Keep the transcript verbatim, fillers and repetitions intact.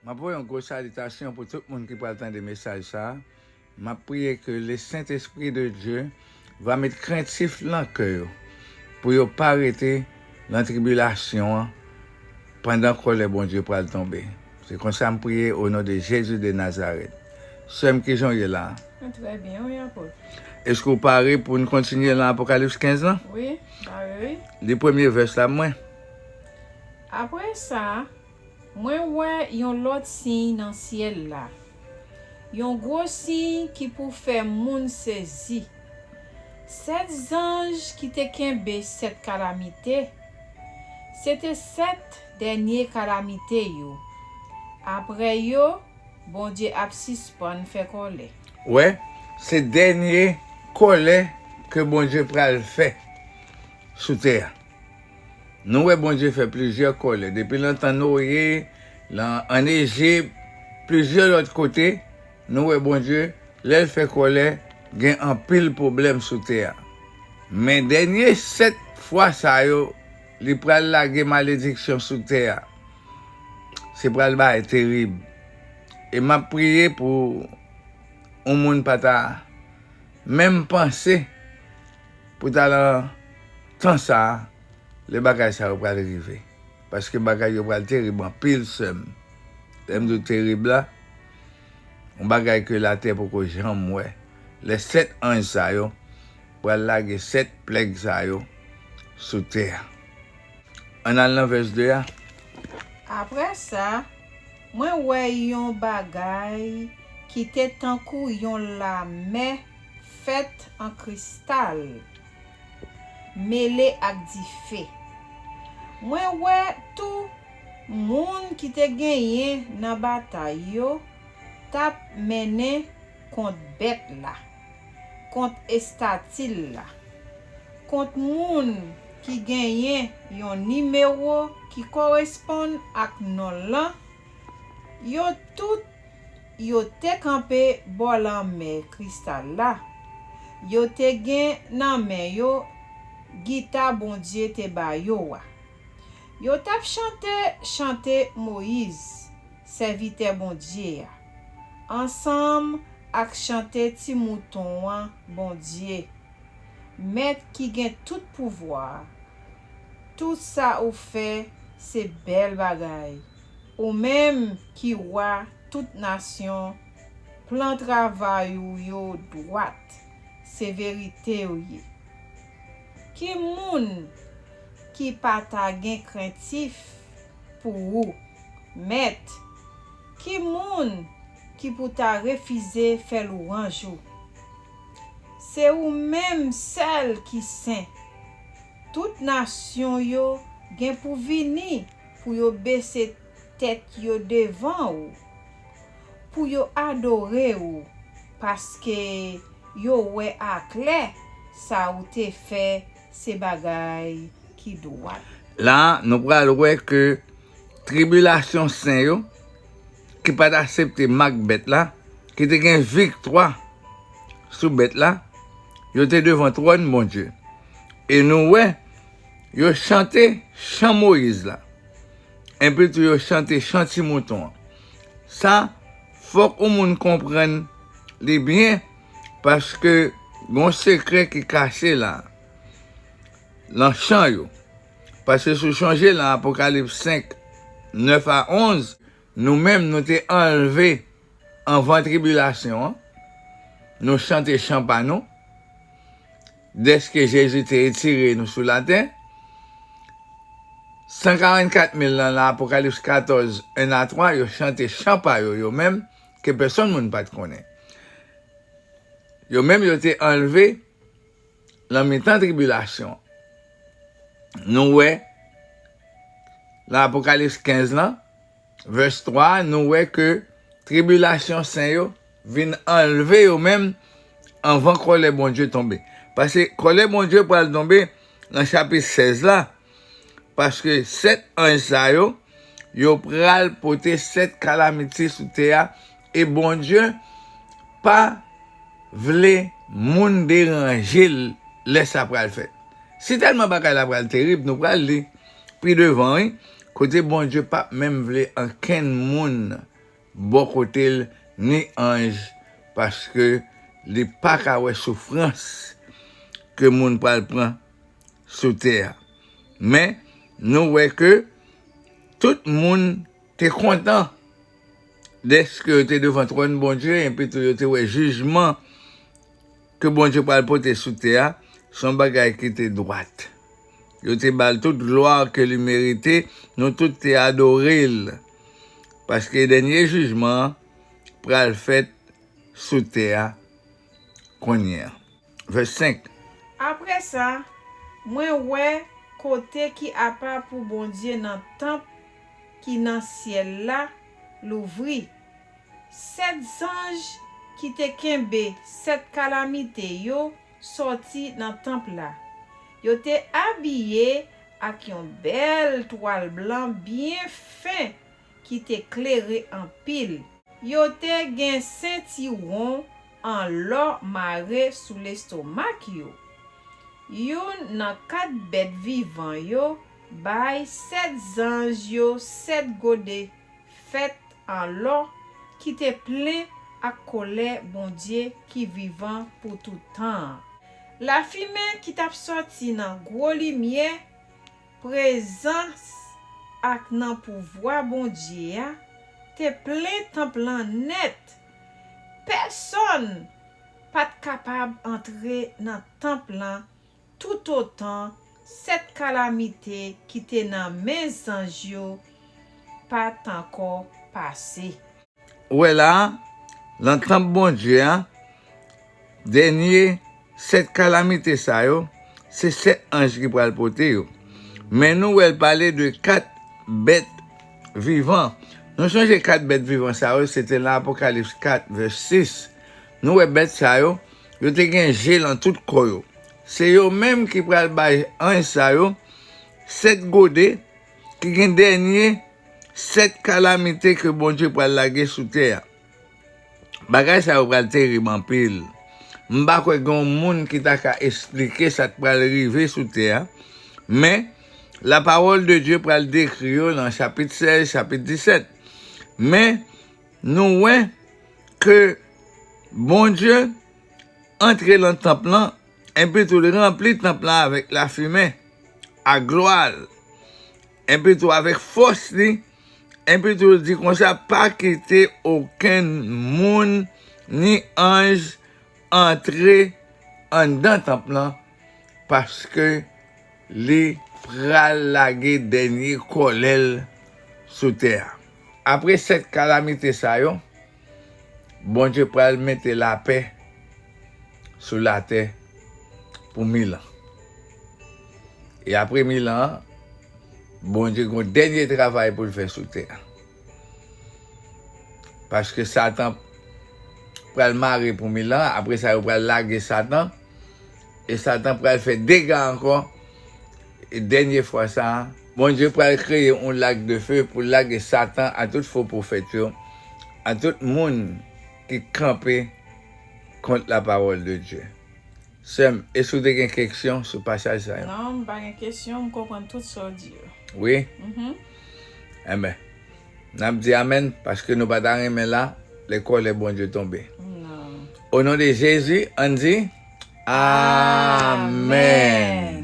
M ap voye yon gwo salitasyon pou tout moun ki pral tande mesaj sa a. M ap priye ke le Sentespri de Dye va met krentif lan kè yo, pou yo pa rete lan tribilasyon an pandan kòlè Bondye pral tonbe. Se konsa m priye o non de Jezi de Nazarèt. Sè m, kijan w ye la a? Mwen trè byen, wi, apot. Èske w pare pou n kontinye lan Apokalips kenz lan? Wi, pare, wi. Li premye vès la pou mwen. Apre sa, mwen wè yon lòt siy nan syèl la, yon gwo siy ki pou fè moun sezi. Sèt zanj ki te kenbe sèt kalamite, se te sèt dènye kalamite yo. Apre yo, Bondye ap sispann fè kòlè. Wè, se dènye kòlè ke Bondye pral fè sou tè a. Nou wè Bondye fè plizyè kòlè. Depi nan tan Noye, lan, ann Ejip, plizyè lòt kote, nou wè Bondye, lè l fè kòlè, gen anpil pwoblèm sou tè a. Men dènye sèt fwa sa yo, li pral lage malediksyon sou tè a. Se pral bagay terib. E m ap priye pou yon moun pa ta menm panse pou ta lan tan sa a, lè bagay sa yo pral rive. Paske bagay yo pral terib anpil, sè m. Lè m di w terib la, yon bagay ke latè poko janm wè. Lè sèt anj sa yo pral lage sèt plèg sa yo sou tè a. Ann al nan vès de a. Apre sa, mwen wè yon bagay ki te tankou yon lamè fèt an kristal, mele ak dife. Mwen wè tou moun ki te genyen nan batay yo t ap mennen kont bèt la, kont estati l la, kont moun ki genyen yon nimewo ki koresponn ak non l lan, yo tout yo te kanpe bò lanmè kristal la. Yo te gen nan men yo gita Bondye te ba yo a. Yo t ap chante chante Moyiz, sèvitè Bondye a, ansanm ak chante Ti Mouton an, Bondye, Mèt ki gen tout pouvwa a. Tout sa ou fè se bèl bagay. Ou menm ki wa tout nasyon, plan travay ou yo dwat, se verite w ye. Ki moun ki pa ta gen krentif pou ou, Mèt? Ki moun ki pou ta refize fè lwanj ou? Se ou menm sèl ki sen. Tout nasyon yo gen pou vini pou yo bese tèt yo devan ou, pou yo adore ou, paske yo wè aklè sa ou te fè se bagay ki dwat. La, nou pral wè ke tribilasyon sen yo, ki pa t aksepte mak bèt la, ki te gen viktwa sou bèt la, yo te devan twòn Bondye. E nou wè, yo chante chan Moyiz la. Epi tou yo chante chan Ti Mouton an. Sa, fòk yon moun konprann li byen, paske gon sekrè ki kache la, lan chan yo. Paske si w chonje lan Apokalips senk, nèf a onz, nou menm nou te anlve anvan tribilasyon an, nou chante chan pa nou, dèske Jezi te etire nou sou latè. San karannkat mil lan, lan Apokalips katòz, en a twa, yo chante chan pa yo, yo menm, ke pèsonn moun pa t konnen. Yo menm, yo te anlve lan mitan tribilasyon. Nou wè, lan Apokalips kenz lan, vès twa, nou wè ke tribilasyon sen yo vin anlve yo menm anvan kòlè Bondye tonbe. Paske kòlè Bondye pral tonbe nan chapit sèz la, paske sèt anj sa yo, yo pral pote sèt kalamite sou tè a, e Bondye pa vle moun deranje l lè sa pral fèt. Si tèlman bagay la pral terib, nou pral li pi devan, wi, kote Bondye p ap menm vle ankenn moun bò kote l, ni anj, paske li pa ka wè soufrans ke moun pral pran sou tè a. Men, nou wè ke tout moun te kontan dèske yo te devan twòn Bondye, epi tou yo te wè jijman ke Bondye pral pote sou tè a, se yon bagay ki te dwat. Yo te ba l tout glwa ke li merite, nou tout te adore l. Paske dènye jijman an pral fèt sou tè a kounye a. Vès senk. Apre sa, mwen wè kote ki apa pou Bondye nan tanp ki nan syèl la louvri. Sèt zanj ki te kenbe sèt kalamite yo sòti nan tanp la. Yo te abiye ak yon bèl twal blan byen fen ki te klere anpil. Yo te gen sentiwon an lò mare sou lestomak yo. Youn nan kat bèt vivan yo bay sèt zanj yo sèt gode fèt an lò ki te plen ak kolè Bondye ki vivan pou tout tan an. Lafimen ki t ap sòti nan gwo limyè prezans ak nan pouvwa Bondye a te plen tanp lan nèt. Pèsonn pa t kapab antre nan tanp lan toutotan sèt kalamite ki te nan men zanj yo pa t ankò pase. Ou wè la a, nan tanp Bondye a, dènye sèt kalamite sa yo, se sèt anj ki pral pote yo. Men nou wè l pale de kat bèt vivan. Nou sonje kat bèt vivan sa yo, se te nan Apokalips kat, vès sis. Nou wè bèt sa yo, yo te gen je nan tout kò yo. Se yo menm ki pral bay anj sa yo sèt gode ki gen dènye sèt kalamite ke Bondye pral lage sou tè a. Bagay sa yo pral terib anpil. M pa kwè gen yon moun ki ta ka esplike sa k pral rive sou tè a, men Lapawòl de Dye pral dekri yo nan chapit sèz, chapit disèt. Men, nou wè ke Bondye antre nan tanp lan, epi tou l ranpli tanp lan avèk lafimen, ak glwa l, epi tou avèk fòs li, epi tou l di konsa, pa kite okenn moun ni anj antre anndan tanp lan, paske li pral lage dènye kòlè l sou tè a. Apre sèt kalamite sa yo, Bondye pral mete lapè sou latè pou mil an. E apre mil an, Bondye gen yon dènye travay pou l fè sou tè a. Paske Satan pral mare pou mil an, apre sa yo pral lage Satan, e Satan pral fè dega ankò, e dènye fwa sa a, Bondye pral kreye yon lak de fe pou lage Satan a tout fo pwofèt yo, a tout moun ki kanpe kont lapawòl de Dye. Sè m, èske w te gen keksyon sou pasaj sa yo? Non, m pa gen kesyon, m konprann tout sa w di yo. Wi? Mhm. Enben, n ap di amèn, paske nou pa ta renmen la, lè kòlè Bondye tonbe. Non. O non de Jezi, ann di, amèn. Amèn.